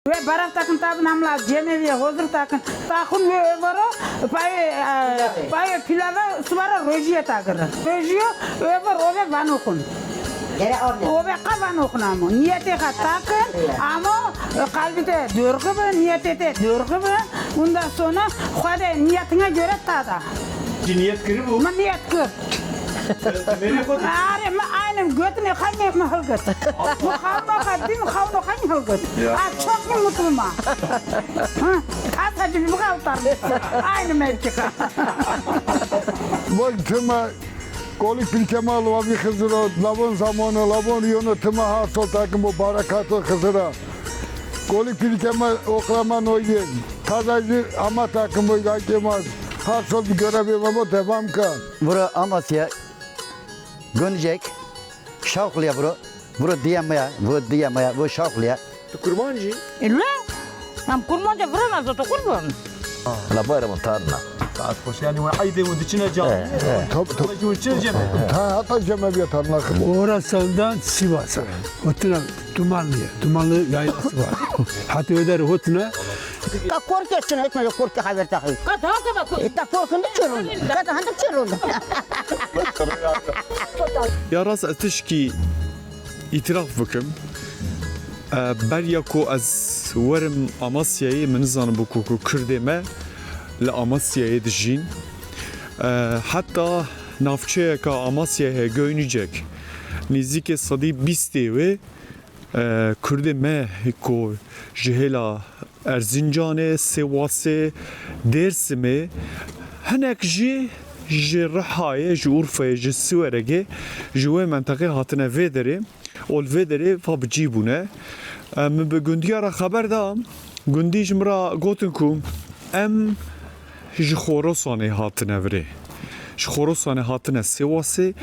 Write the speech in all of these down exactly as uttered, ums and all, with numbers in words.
Wê beref takin tabin hemla cemê wê hozir takin. Taxin wê êvara payê, e, payê pilava subara rojiyê takirin. Rojiyo êvar ove vanoxin. Gere av ne. Ove qa vanoxin amo. Niyetê xa takin, amo, e, qalbi te dorxi bi, niyetê te dorxi bi. Ondan sonra Xwedê niyetine göre tada. Ci niyet kiribû? Min niyet kir. Mêrê xwe dî? Arê, min aynen gotinê xwe nê min hilgit. Min xawno xwe dî, min xawno xwe hilgit. Ya. A çok mu mutluma? Ha? Asa cibî bixawtar. Aynı mevkika. Bak, tima kolik pilkema lavî Xiziro, lavon zamano, lavon riyono, tima har sol takim bo barakato Xizira. Kolik pilkema oklama noyê. Taza jî ama takim bo gakê ma. Har sol bi görevê me bo devam ka. Vura Amasya, Gönicek, Şawxliya vura. Vura diye me ya, vura diye me ya, vura Şawxliya. Tu kurmancî? Elo? Em kurmanca vura nazo tu kurban. La bayramın tarına. Saat hoş. Yani, wa ayde û diçine camiye. Eh, eh. Tabii, tabii. Wajî û çi cem? Ha, hatta cem eviye tarnak. Ora Sewdan Sivasa. Otina Dumanlı, Dumanlı yaylası var. Hatta öder hotuna. Ka korke çin hekme korke haber tahi. Ka daha kaba ko- E, ta korkun da çorun. Ka daha da çorun. Ya rast ez tişkî îtiraf bikim. E, beriya ku ez werim Amasyayê, min nizanim bû ku, ku Kurdê me li Amasyayê dijîn. E, heta navçeyeka Amasyayê heye, Göynücek, nêzîkê sedî bîstê wê, e, Kurdê me ku ji hêla Erzincanê, Sêwasê, Dêrsimê, hinek jî ji Rihayê, ji Urfayê, ji Siwerekê, ji wê menteqê hatine vê derê û li vê derê va bi cî bûne. E, min bi gundiya re xeber da, gundî ji min re gotin ku em ji Xorasanê hatine virê. Ji Xorasanê hatine Sêwasê,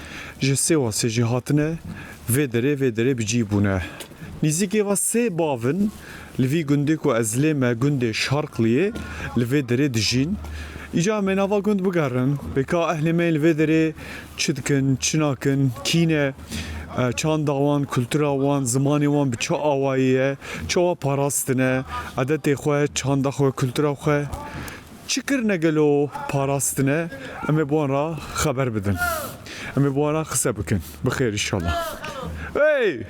ji Sêwasê jî hatine vê derê, vê derê bi cî bûne. Nîzîkê va sê bav in li vî gundê ku ez lê me, gundê Şarqliyê, li vê derê dijîn. Îca em ê nava gund bigerin, bêka ehlê me yên li vê derê çi dikin, çi nakin, kî ne, e, çanda wan, kultura wan, zimanê wan bi çi awayî ye, çawa parastine, edetê xwe, çanda xwe, kultura xwe. Çi kirine gelo parastine, em ê bi wan re xeber bidin. Em ê bi wan re qise bikin. Bi xêr inşallah. Hey!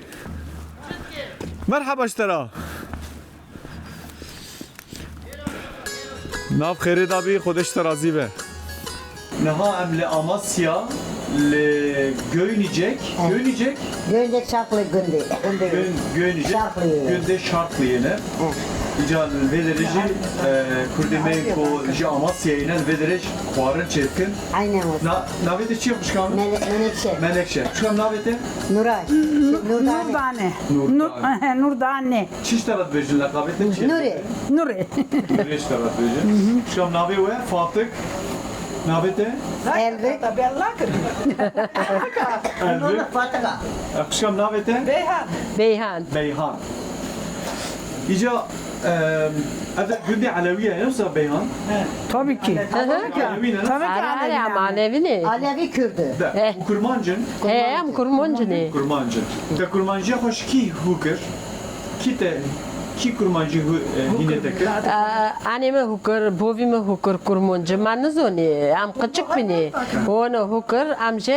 Merhaba ji te re. Nav xêrê de bî, Xwedê ji te razî be. Niha em li Amasya, li Göynücek, Göynücek? Göynücek Şarklı Gündü. Gündü. Gön-, Göynücek, Şarklı. Gündü Şarklı'yê ne? Hı. Îca li vê derê jî, e, Kurdê me ku ji Amasyayê ne, li vê derê jî xwarin çêdikin. Aynen öyle. Na-, navê te çi ye xwişka min? Mele-, Menekşe. Menekşe. Xwişka min, navê te? Nuray. Nurdane. Nurdane. Nur-, Nurdane. Nurdane. Çi ji te re dibêjin, leqabê te çi ye? Nurê. Nurê. Nurê ji te re dibêjin. Xwişka min, navê we Fatik. Navê te? Elbek. Tabii Allah kırdı. Elbek. Fatika. E, xwişka min, navê te? Beyhan. Beyhan. Beyhan. Îca, e, ev gundê Elewî ye, yoksa Beyhan? Tabii ki. Hı hı. Elewî ne? Tabii ki Are, are, Elewî ama yani. Alevi ne? Alevi Kürdü. De, Eh. bu kurmancın? He, em kurmancın e. Kurmancın. Te kurmanciya xwe ji kî hû kir? Kî te, kî kurmancî hû, e, hînê te kir? Anê me hûkir, bovî me hûkir kurmancî, me nizonî, em qiçik bînî. Wana hûkir, em jî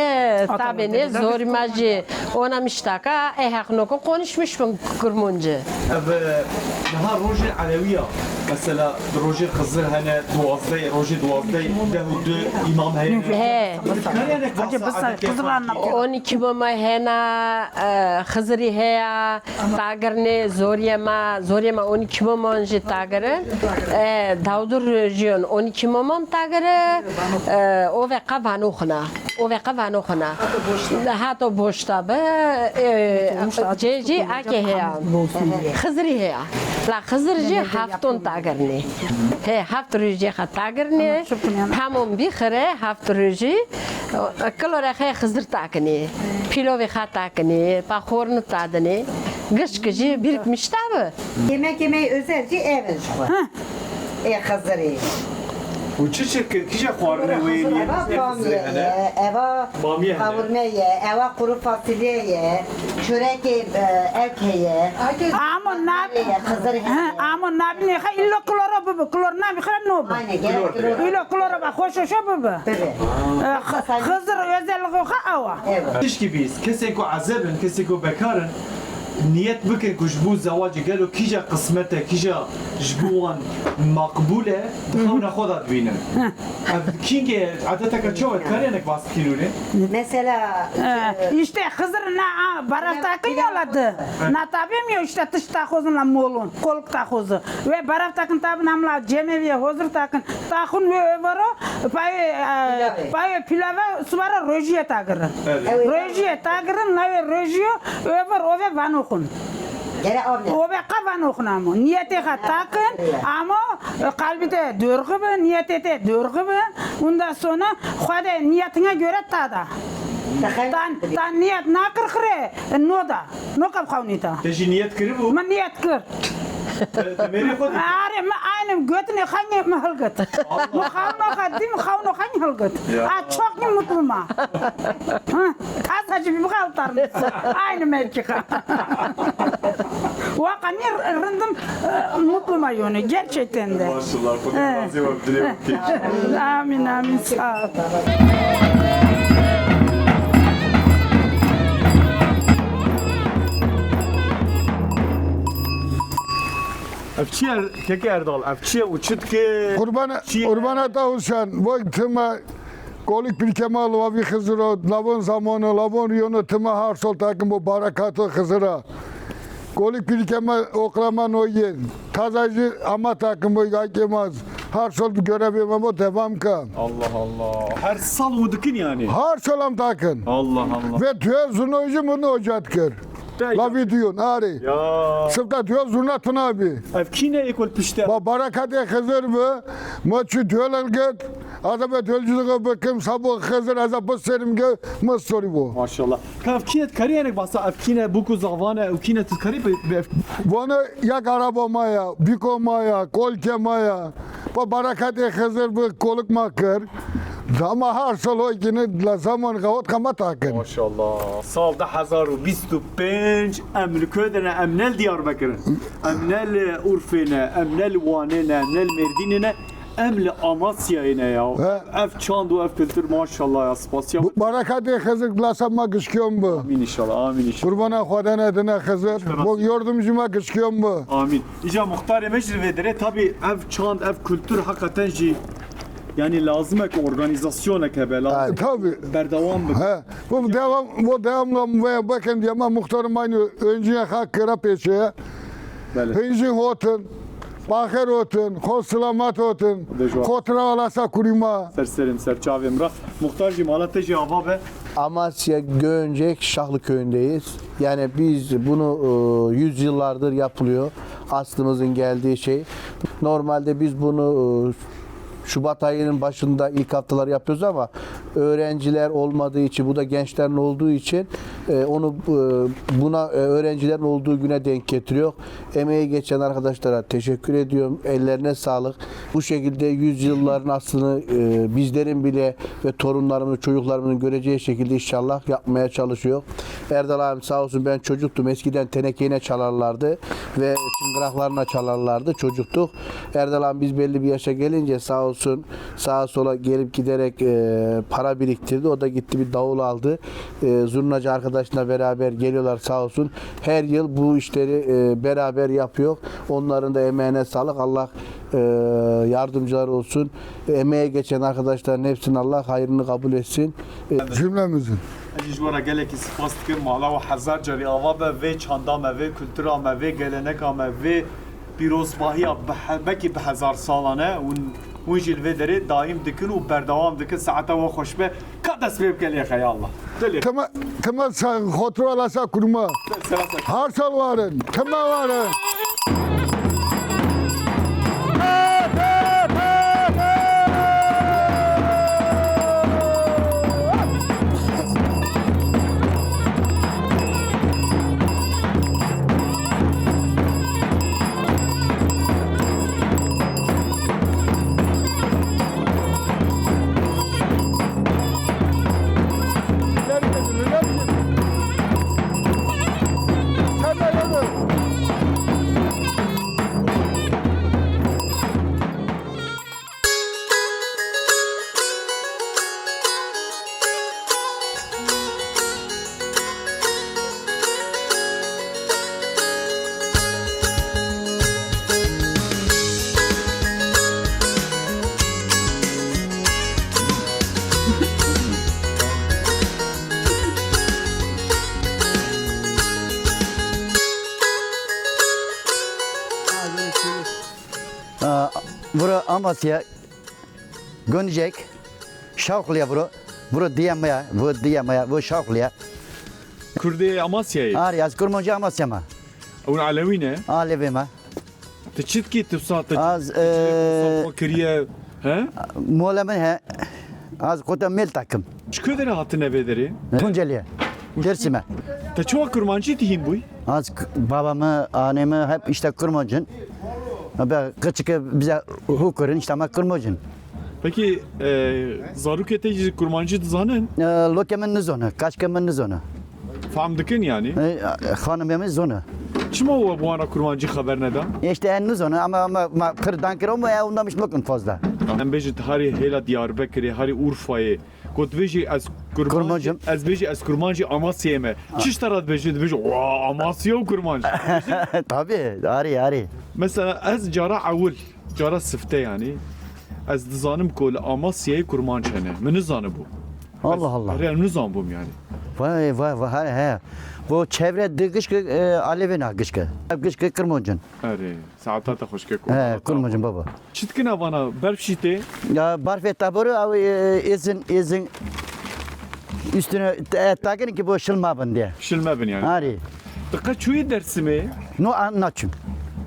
tabênê zorî me jî, wana miştaka, ê heqnoko konuşmuş bin kurmancî. Ev, e, niha rojê Elewî ya, mesela rojê Xizir hene, duwazdeh, rojê duwazdeh, deh û du îmam hene. He. Kariyane kasa adetê xwe. On iki mama hene, e, Xizirî heye. Tagirnê zoriyê me, zoriyê me on iki mamon jî tagirin. E, dawdur jiyon on iki mamon tagire, e, ove qe vanoxina. Ove qe vanoxina. Hato boşta be, e, cê jî ake heya. Xizirî heya. La Xizir jî hefton tagirnê. He, heft rojê xwe tagirnê. Hemon bixire, heft rojî. Kilore xwe Xizir takinê, pîlovê xwe takinê, paxorni tadinê, gişk jî birikmiş tabi. Yemekê me yê özel jî ev in ji xwe. Heh. Ê Xizirê. Û çi çi ki-, kîja xwarinê wê yê niyetê Xizirê hene? Eva bamiyê ye, eva qavurme ye, eva kuru fasulye ye, çörekê, e, ev heye. Amo nab-, Xizir heye. He, amo nabînê xwe îlo kloro bibe, klor nabî xwe no be. Aynen, gerek klor. Îlo kloro be, xweş xweş bibe. Bibe. E, Xi-, Xizir özelliği xwe awa. Evet. Tişkî bîst, kesê ku ezeb in, kesê ku bekar in, niyet bikin ku ji bo zewacê gelo kîja qismet e, kîja ji bo wan maqbûl e, di xewna xwe de dibînin. Ev kîngê edeteke çawa, karê hinek bas bikî nûnê? Mesela, e, işte Xizir na, a, baraftakin yola di. Na tabim yo işte tişt taxozin la molon, kolk taxozi. Ve baraftakin tabin hamla cemeviye hozir takin. Taxin ve övero, payê, e, payê pilava subara rojiye tagirin. Evet. Rojiye tagirin, navê rojiyo över ove vanoxin. Gere avne. Ove qa vanoxin amo. Niyetê xa takin, amo, e, qalbî te dorxi bi, niyetê te dorxi bi. Ondan sonra Xwedê niyetine göre tada. Tan, tan niyet nakir xire, no da. No qev xewnî ta. Te jî niyet kiribû? Min niyet kir. Te, te mêrê xwe dît? Are, min aynim götine xeynê min hilgit. Allah. Min xewno xedî, min xewno xeyn hilgit. Ya. A çok ne mutlu ma. Ha, ta saçı bir kaltar. Aynı mevki. Waka ne rindim, e, mutlu ma yönü, gerçekten de. Maşallah, Xwedê razî we, dilê we têk. Amîn, amîn, sağ ol. Ev çi ye, keke Erdal? Ev çi ye û çi dike? Qurbana, çi ye? Qurbana Tawusan, bu tema kolik pirkema lavî Xiziro, lavon zamanı, lavon riyono, tima har sol takım bu barakato Xizira. Kolik pirkema oklama noye, taza jî ama takım bu gakemaz. Har sol bu görevê me bu devam ka. Allah Allah. Her sal û dikin yani. Har sol am takın. Allah Allah. Ve tüye zunojî min ocat kir. Lavî diyon, arê. Ya. Sifta diyo zurna tuna bi. Ev kî ne ekol pişte? Ba barakatê Xizir bi. Ma çi dölel git. Ada be dölcülüğü bikim, sabo Xizir, ada bu serim ge, ma story bu. Maşallah. Ka ev kî ne, karî yenek basa, ev kî ne, buku zavane, ev kî ne, tu karî be, be. Vana yak araba maya, biko maya, kolke maya. Ba barakatê Xizir bi kolik ma kir. Dama har sal hoy kine la zaman gawat kama takin. Maşallah. Sal du hezar û bîst û pênc em li ku de ne, em ne li Diyarbekir in. Em ne li Urfê ne, em ne li Wanê ne, em ne li Mêrdînê ne, em li Amasyayê ne ya. He. Ev çand û ev kultur maşallah ya, spasiya. Bu barakatê Xizir lasa ma gişkiyon bu. Amîn inşallah, amîn inşallah. Qurbana Xwedene dine Xizir. Bu yordumcuma gişkiyon bu. Amîn. Îca muxtarê me jî li vê derê, tabî ev çand, ev kultur heqeten jî, yanî lazim e ku organîzasyonek hebe, lazim. Aynen. Tabî. Berdewam bibe. He, bu devam, bu devamla veya bakın diye ama muhtarım aynı öncüye hak kıra peşeye. Belê. Hêjî hotin, baxer hotin, xo silamat hotin, Dejwa. Xotira alasa kurîma. Ser serê min, ser çavê min re. Muxtar jî mala te jî ava be. Amasya Göncek Şahlı köyündeyiz. Yani biz bunu, e, yüzyıllardır yapılıyor. Aslımızın geldiği şey. Normalde biz bunu, e, Şubat ayının başında ilk haftaları yapıyoruz ama öğrenciler olmadığı için, bu da gençlerin olduğu için, e, onu, e, buna, e, öğrencilerin olduğu güne denk getiriyor. Emeği geçen arkadaşlara teşekkür ediyorum. Ellerine sağlık. Bu şekilde yüzyılların aslını, e, bizlerin bile ve torunlarımızın, çocuklarımızın göreceği şekilde inşallah yapmaya çalışıyor. Erdal abim sağ olsun, ben çocuktum. Eskiden tenekeyle çalarlardı ve çıngıraklarla çalarlardı. Çocuktuk. Erdal abim biz belli bir yaşa gelince sağ olsun sağa sola gelip giderek, e, para biriktirdi. O da gitti bir davul aldı. E, zurnacı arkadaşla beraber geliyorlar sağ olsun. Her yıl bu işleri, e, beraber yapıyor. Onların da emeğine sağlık. Allah, e, yardımcılar olsun. Emeğe geçen arkadaşların hepsinin Allah hayrını kabul etsin. E, Cümlemizin. Ez jî ji we re gelekî spas dikim. Mala we hezar carî ava be, vê çanda me, vê kultura me, vê geleneka me, vê pîrozbahiya bi he-, belkî bi hezar salan e. Hûn, hûn jî li vê derê daîm dikin û berdewam dikin. Saeta we xweş be. Ka dest pê bike lê xe ya Allah. Dilê. Tema, tema sa-, xotira lasa kurma. Ser, ser, ser. Har sal warin. Tema warin. Aa, vura Amasya, Göncek, Şawxliya vura, vura diye me ya, vura diye me ya, vura Şawxliya. Kurdê Amasyayê? Arê, ez Kurmancî Amasya me. Ew Elewî ne? Alevê me. Tu çi dikî, tu sa, tu Az, çi, e, xwe kiriye, he? Mola min he. Az kota mel takım. Ji ku derê hatine vê derê? Tunceliye. Dersim'e. Te çawa kurmancî tihîn bûy? Az k-, baba me, anê me hep işte kurmancin. Be, kıçıkı bize hukurin işte ama kurmancin. Peki, e, zarokê te jî kurmancî dizanin? E, loke min nizone, kaşke min nizone. Fam dikin yani? E, xanimê min zone. Çima we bi wan re kurmancî xeber neda? İşte en nizone ama, ama ma pir dan kir ama ya ondan mişt bakın fazla. Em bêjin tu harî hêla Diyarbekirê, harî Urfayê. Got bêjî ez kurmancî, Kurmancım. Ez bêjî ez kurmancî Amasyayê me. Çi ji te re dibêjin? Dibêjin, "Wa, Amasya û kurmanc." Tabii, harî, harî. Mesela ez cara ewil, cara sifte yani. Ez dizanim ku li Amasyayê kurmanc hene. Min nizanibû. Allah Allah. Erê, nizan bûm yani. Vay, vay, vay, he, he. Bu çevre de gişke, e, alevê na gişke. Gişke Kurmancin. Erê, saeta te xweşke ku. He, Kurmancin baba. Çi dikine vana, berf jî tê? Ya, berfê taboro, ew, e, ezin, ezin üstüne, e, takın ki bu şilma bin diye. Şilma bin yani. Arê. Te qe çûyî Dersimê? No, a, naçûm.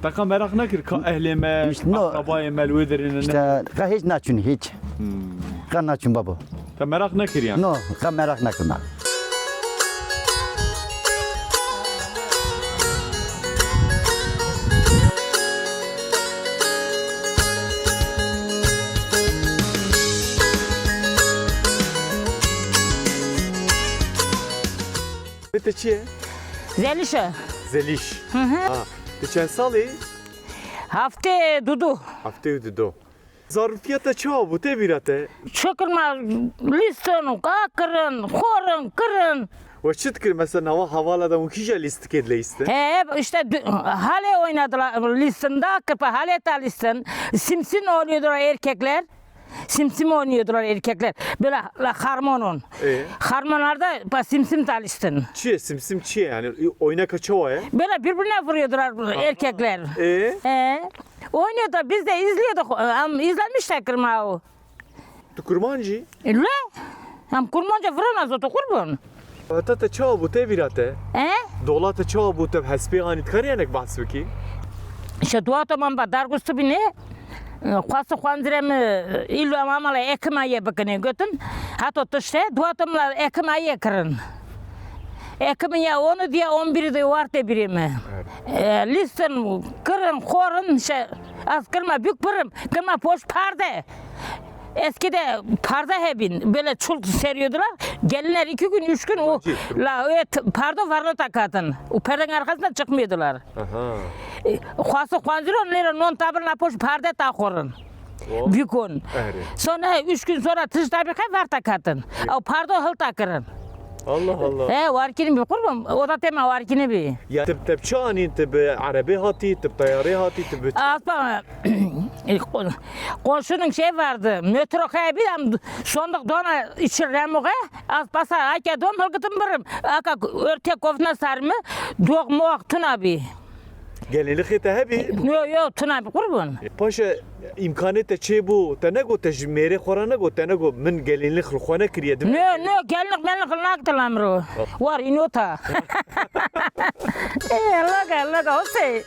Te qe meraq nekir ka ehlê me, İşte, no. Akrabayê me li wê derê ne? İşte, qe hiç naçûn, hiç. Hmm. Qe naçûn babo. Te meraq nekir yani? No, qe meraq nekir me. Te çi ye? Zelîş e. Zelîş. Hı hı. Ha. Tu çend salî? Heftê dudu. Heftê û dudu. Zarûtiya te çawa bû? Tê bîra te? Çi kirin me lîstin û ka kirin, xorin, kirin. We çi dikir? Mesela nava hevala de hûn kîja lîstikê dileyistin? He, işte dü-, halê oynadılar lîstin, da kırpa halê ta lîstin. Simsim oynuyordular erkekler. Simsim oynuyordular erkekler. Böyle la harmonon. Ee? Harmonlarda pa simsim taliştin. Çi ye? Simsim çi ye yani? Oynaka çawa ye? Böyle birbirine vuruyordular erkekler. Ee? Ee? Oynuyor da biz de izliyorduk. Am izlemiş de kırma o. Tu kurmancî? E, le? Am kurmanca vurana zoto kurban. Heta te çawa bû tê bîra te? E? Dola te çawa bû te bi hespê anî, dikarî hinek behs bikî? Îşte dua tamam ba dargustu bine. Xwest xwanzire mi îlo mamala ekim aye bikine gotin. Hato tişte dua tamla ekim aye kirin. Ekim ya onu diye on bir de warte birimi. Evet. E, listen kirin xorin şey az kirma büyük birim. Kirma poş perde. Eskide parda hebin, böyle çul seriyordular. Gelinler iki gün, üç gün o, la, evet, pardo varlı takatın. O perdenin arkasından çıkmıyordular. Aha. E, xwasa xwanziro lêre non tabir napoş parde taxorin. Bükon. Erê. Sonra üç gün sonra tişta bir xever takatın. O pardo hıl takirin. Allah Allah. He, warkini bi kurban. O da tema warkini bi. Ya tip tip çi anîn, tip bi erebê hatî, tip teyarê hatî, tip bi... Aspa, komşunun şey vardı. Metro kaya bir am sonduk dona içi remuğe. Aspasa ake don halkıtım birim. Aka örte kofna sarımı. Dok mok tuna bi. Gelêlixê te hebî? Yo, yo, tuna bi kurban. Paşa îmkanê te çêbû, te negot, te ji mêrê xwe re negot, te negot, min gelêlix li xwe nekiriye, dibe. No, no, gelêlix melix naktilam ro. War, înota. Ê, laga, laga, hosê.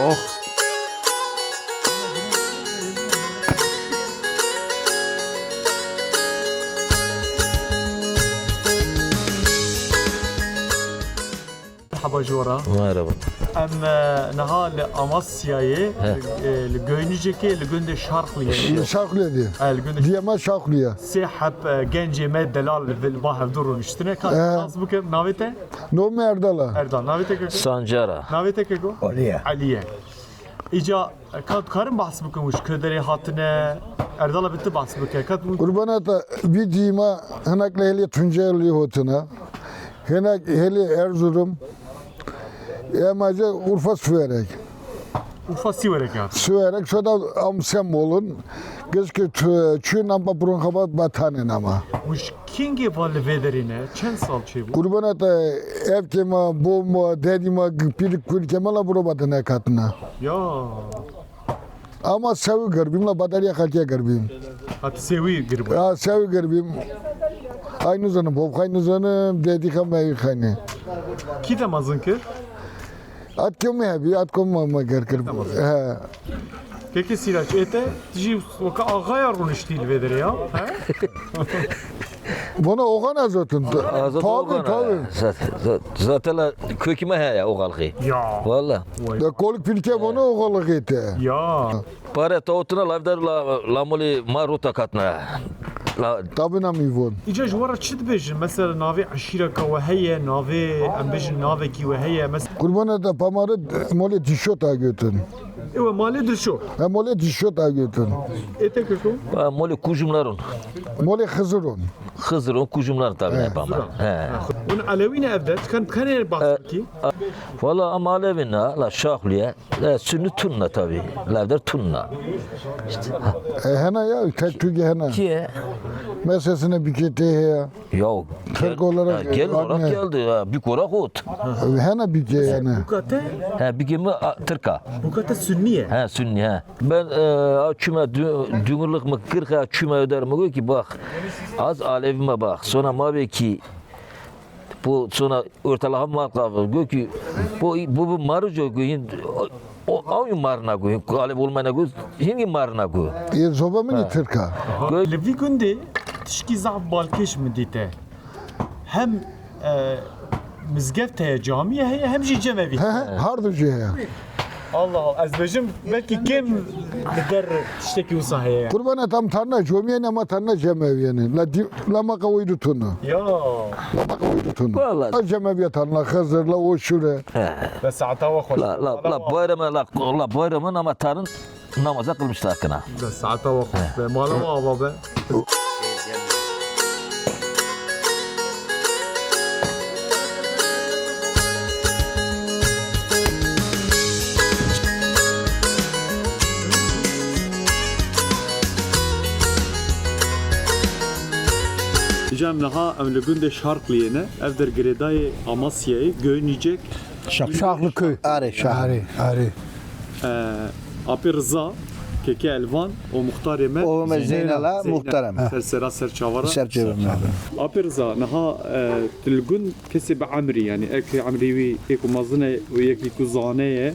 Oh. Merhaba ji we re. Merhaba. Em, e, niha li Amasyayê, e, li Göynücekê, li gundê Şarxliyê. Şarxliyê diye. E, li gundê Diyema Şarxliye. Sê heb, e, gencê me delal li ba hevdu rûniştine. Ka nas bikim, navê te? Nom Erdala. Erdal, navê te keko? Sancara. Navê te keko? Aliye. Aliye. Îca, e, ka dikarin behs bikin, wî ji ku derê hatine, Erdala bi tu behs bike. Ka tu Qurbana te, vî cî me hinek li hêlê Tuncelî hotine. Hinek hêlê Erzurum. Ema ce Urfa Siverek. Urfa Siverek ya. Siverek, şo da am Sembolun. Gişkî tu-, çûn am pa Burhan Xebat Batanê nama. Wî ji kîngê va li vê derê ne? Çend sal çêbû? Qurbana te, evkê me, bo me, dedî me, pîrik kurikê me la buro bate nekatine. Ya. Ama sewî girbîm, la badariya xelkê girbîm. Ha, tu sewî girbî? Ya, sewî girbîm. Ay nizanim, bobxay nizanim, dedî xwe mewî xayne. Kî te mezin kir? At ke me hebî, at ke me, me ger kir. Tamam. He. Kekê Sîraç, ê te, tu jî weke axaya rûniştî li vê derê ya, he? Vana oxana zaten. Aa, zaten tabii, oxana. Tabii. Zat-, zat-, zaten la köküme he ya oxalxî. Ya. Valla. Vay. Ya kolik pirke vana oxalxî te. Ya. Pare tawtina lavdar la, la molê ma rota katna. La. Tabii nam îvon. Îca ji we re çi dibêjin? Mesela navê eşîreka we heye, navê, em bêjin navekî we heye. Mes- Qurbana te pamare molê dişo ta götün. Ewe malê dişo. He, molê dişo ta götün. Ê te keko? Ha, molê kujumlarun. Molê Xizirun. Xizirun kujumlarun tabi ne pamare. He. Hûn Elewî ne ev de? Kan, kan ê bahs ki? Valla ama Elewî ne, la Şaxliye. E, Sünnî tunna tabi. Lavdar tunna. E, hena ya, tek Türkiye hena. Kiye? Mesesine bir kete ya. Ya, Türk gel-, olarak, ya, gel olarak geldi ya. Bir kora hot. Hena bir ke hena. Bukate? He, bir ke mi, a, Türka. Bukate Sünniye. He, Sünni, he. Ben, e, a çüme dü-, dümürlük mü kırka çüme öder mi ki bak. Az alevime bak. Sonra ma belki bu sonra ortalaha mal kaldı. Gök ki bu, bu, bu marı gök ki hin-, o, o, ew marına gök. Galip olmayana gök. Hingi marına gök. E, zoba min Türka. Gök. Li vî gundê tişkî zaf balkêş min dîte. Hem, e, mizgeft heye, camiye heye, hem jî cemevî. He, he, her du jî heye. Allah Allah, ez bêjim belkî kêm li der tiştekî wisa heye. Qurbana tam tarna camiye ne ma tarna cemevî yani. La di-, la ma qawî du tunu. Ya. La ma qawî du tunu. Vallahi. La cemevî tarna Xizir, la o şure. He. La saeta we xweş. La, la, la bayrama, la, la bayrama nama tarin. Namaza kılmışlar kına. Be, saeta we xweş be. Mala we ava be. Îca em niha em li gundê Şarkliyê ne. Ev der girêdayê Amasyayê, Göynîcek. Şaxlıköy. Arê, Şaxlı. Arê, Arê. E, Apê Riza, Keke Elvan û muxtarê me. Oğlum Zeynela, Zeynela. Muxtar em. Ser sera ser çavara. Ser çavara. Apê Riza, niha, e, tu li gund kesê bi emrî, yani ek emrî wî yek ku mezin e û yekî ku zane ye,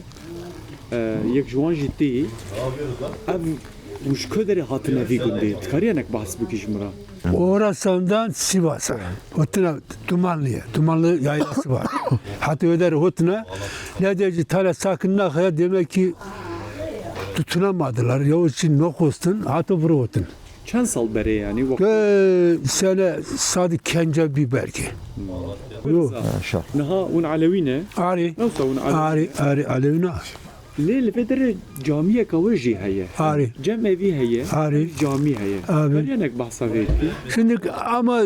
e, yek ji wan jî tê. Ev û ji ku derê hatine vî gundê? Dikarî hinek behs bikî ji min re? Orasan'dan Sivas'a. Hotuna Dumanlı'ya. Dumanlı yaylası var. Hatta öder hotuna. Ne diyeceğiz? Tala sakin ne kadar demek ki tutunamadılar. Ya o için ne kostun? Hatta vuru hotun. Çend sal berê yani? Wek- Ee, sene sadi kenca bir belki. Yok. Ha, şa. Niha un Elewî ne? Ari. Nasıl un Elewî? Ari, Ari, Elewî ne? Lê li vê derê camiyeka we jî heye. Arê. Cem evî heye, Arê. Camî heye. Arê. Kariyanek behsa vê dikî? Şimdi ama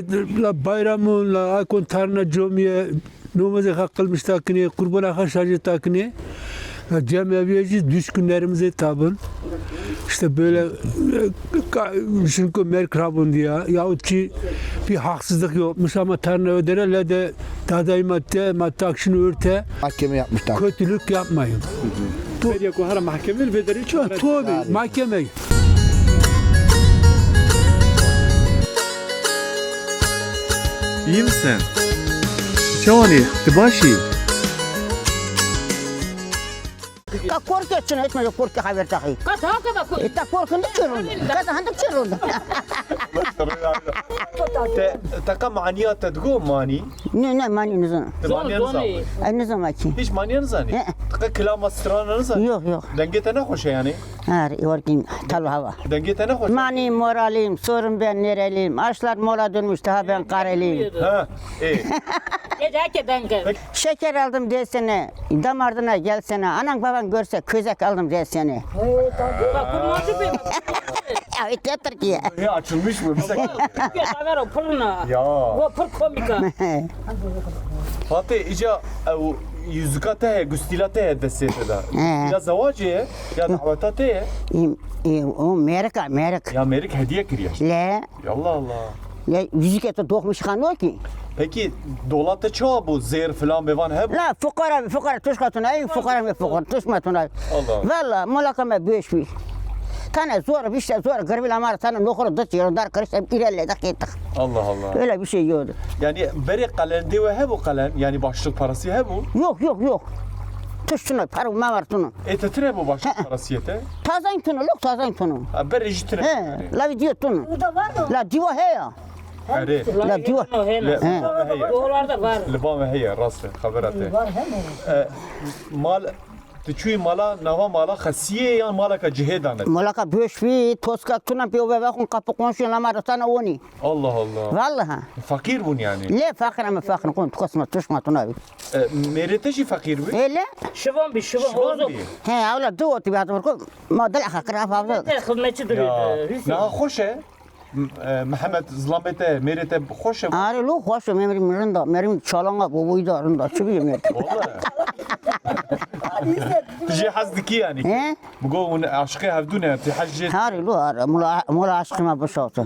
la bayramın, la akon tarna camiye, namazê xwe qilmiş takine, qurbana xwe şarjê takine. La cem evî jî düşkünlerimize tabın. İşte böyle, e, ka-, çünkü merk rabun diye, yahut ki bir haksızlık yapmış ama tarna ödere, la de Dadayma te, ma takşin örte. Mahkeme yapmışlar. Kötülük yapmayın. Beriya ku hera mahkeme li vê derê çi? Tabii, mahkeme. İyi misin? Çawanî, tu baş î? Ka korke çin, hiç me korke haber tahi. Ka ta ke ba ko. E, ta korke ne çirun? Ka ta handik çirun? Te, te ka maniya te digo mani? Ne, ne, mani nizan. Te maniya nizan. Ay, nizan ki. Hiç maniya nizan. E. Te ka kilama strana nizan. Yok, yok. Denge te ne hoş yani? Her working talo hava. Dengê te ne xweş. Mani moralim, sorun ben nereliyim. Aşlar mola dönmüş, daha ben kareliyim. Ha, ê. Gece ke denge. Şeker aldım desene, damardına gelsene. Anan baban görse közek aldım desene. Bak, kurmancı be. Ya, ete Türkiye. Ê, açılmış mı? Bir dakika. Türkiye kamera pırına. Ya. Bu pır komika. Fatih, ica ew yüzüka te heye, gustîla te heye destê te de. He. Gustîla zewacê ye, ya daweta te ye? Em, em, o mêrik a, mêrik. Ya mêrik hediye kiriye. Le. Ya Allah Allah. Le, yüzüke tu dokmuş xano ki. Peki, dola te çawa bû? Zêr filan bêvan hebû? La, fuqara, fuqara, tuşka tuna, ey fuqara me fuqara, tuşma tuna. Allah. Valla, molaka me beş bî. Tane zor, bişte zor, girbila mar, tane noxur, dut, yero dar, kirişte, îre le, dakika. Allah Allah. Öyle bir şey yoktu. Yani berê qelen dê we hebû qelen, yani başlık parası hebû? Yok, yok, yok. Tuştuna, paru ma var tunu. E, te tire bu başlık parası yete? Tazayn tunu, lok tazayn tunu. Ha, berê jî tire He, yani. La video tunu. Burada var mı? La diwa heya. Erê. La diwa. He. Dolarda var. Li ba me heye, rast e, xebera te. Var hem. E, mal, tu çûyî mala, nava mala xesiyê yan malaka cihê dane? Malaka boş bî, toska tuna pê ve vexun kapı komşu lama rotana oni. Allah Allah. Vallahi. Fakir bûn yani. Le fakir ama fakir kon, tu kasma tuşma tuna bi. E, mêrê te jî fakir bû? Hele? Şivan bî, şivan, Şivan ozo. Bî. He, awla du oti bi hatim ko, ma dil akha kira fazla. Te xizmetçi duruyor, Ya, Hüseyin. Niha xweş e. M-, e, Mihemed, zilamê te, mêrê te xweş e? Are lo xweş e, mêrê min rinda, mêrê min çalanga bo, boy da rinda, çi bî mêrê? Vallahi. Tu jê hez dikî yani? He? Bi go hûn aşiqê hevdû ne, tu hez jê Are lo, are, mola, mola aşiqê me bişawte.